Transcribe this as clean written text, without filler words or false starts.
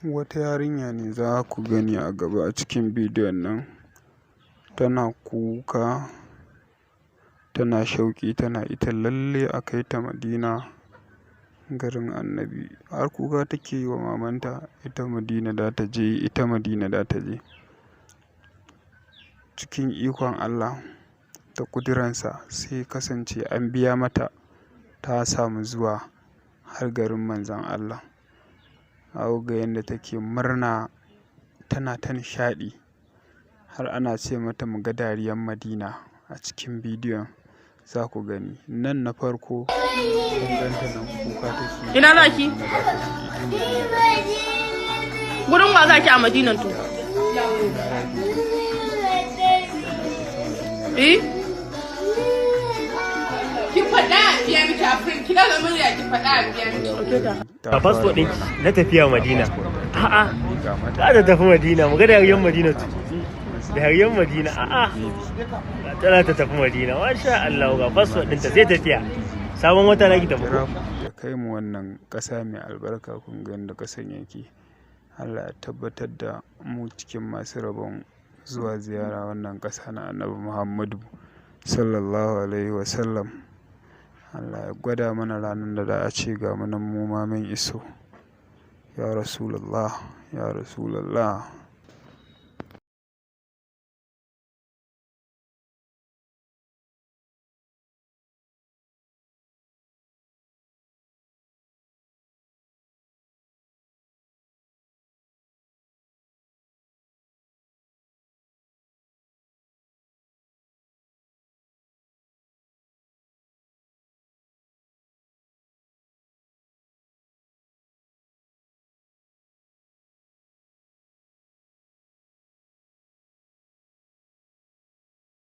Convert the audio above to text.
Wata yarinya ne za ku gani a gaba a cikin bidiyon nan, tana kuka, tana shauƙi, tana ita lalle a kai ta Madina, garin Annabi. Har kuka take yi wa mamanta, ita Madina za ta je, ita Madina za ta je. Cikin ikon Allah da ƙuduransa, sai kasance an biya mata, ta samu zuwa har garin Manzon Allah. Za ku ga yadda take murna, tana ta nishaɗi, har ana ce mata mu ga dariyar Madina. A cikin bidiyon za ku gani nan na farko, kun ganta nan kuka take. Ina za ki? Gurin wa za ki a Madinan to? Eh? Ki faɗa a biya miki Afrin, ki daga murya, ki faɗa a biya miki. A fasfo ɗin na tafiya Madina. A'a, za ta tafi Madina, mu ga dariyar Madina tu. Dariyar Madina, a'a. Tana ta tafi Madina, masha Allah, ga fasfo ɗinta zai tafiya. Sabon wata na ki tafi ko? Ya kai mu wannan ƙasa mai albarka. Kun ga yadda ƙasan yake. Allah ya tabbatar da mu cikin masu rabon zuwa ziyara wannan ƙasa na Annabi Muhammadu sallallahu alaihi wasallam. Allah ya gwada mana ranar da za a ce ga mu nan mu ma mun iso. Ya Rasulallah, ya Rasulallah.